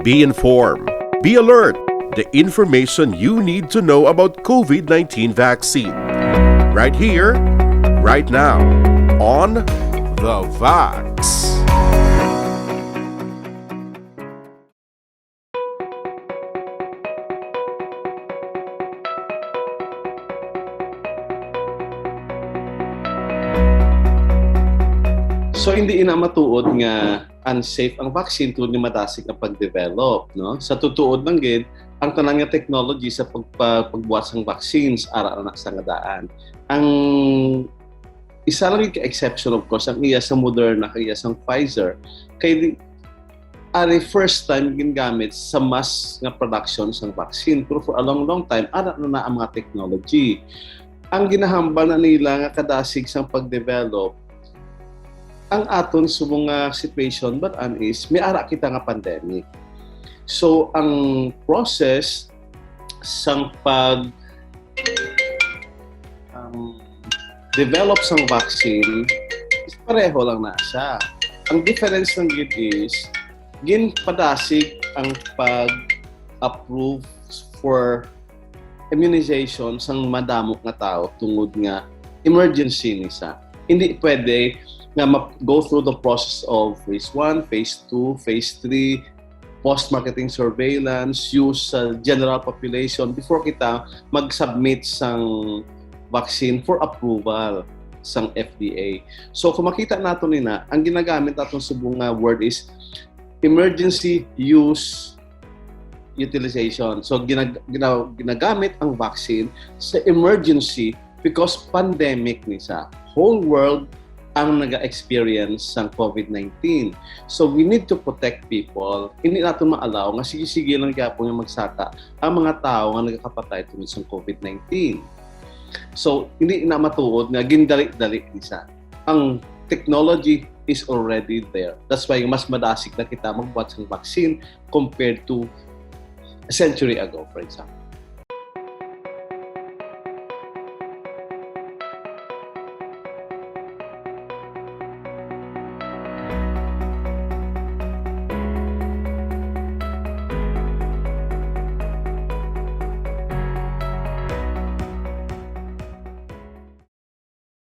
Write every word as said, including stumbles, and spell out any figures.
Be informed. Be alert. The information you need to know about COVID nineteen vaccine. Right here, right now, on The Vax. So, hindi ina matuod nga unsafe ang vaccine tungod nga madasig ang pag-develop, no? Sa tutuod lang gid, ang tanan nga technology sa pagpa- pagbuhat sang vaccines ara na sa nga daan. Ang isa lang yung exception, of course, ang iya sa Moderna kag iya sang Pfizer, kay di, ari first time gingamit sa mass nga production sang vaccine, pero for a long, long time ara na na ang mga technology. Ang ginahambal na nila nga kadasig sang pag-develop, ang aton subong nga situation, but an is may ara kita nga pandemic. So, ang process sang pag um, develop sang vaccine is pareho lang na siya. Ang difference lang gid is ginpadasig ang pag-approve for immunization sang madamo nga tao tungod nga emergency ni sa. Hindi pwede nga ma- go through the process of phase one, phase two, phase three, post-marketing surveillance, use sa general population before kita mag-submit sang vaccine for approval sang F D A. So kung makita nato nina, ang ginagamit naton subong nga word is emergency use utilization. So ginag- gina- ginagamit ang vaccine sa emergency because pandemic ni sa whole world ang naga-experience sang COVID nineteen. So we need to protect people. Hindi naton maalaw nga sige-sige lang gyapon nga magsaka ang mga tawo nga nagakapatay tungod sang COVID nineteen. So hindi na matuod nga gindali-dali ni sa. Ang technology is already there. That's why mas madasig na kita magbuhat sang vaccine compared to a century ago, for example.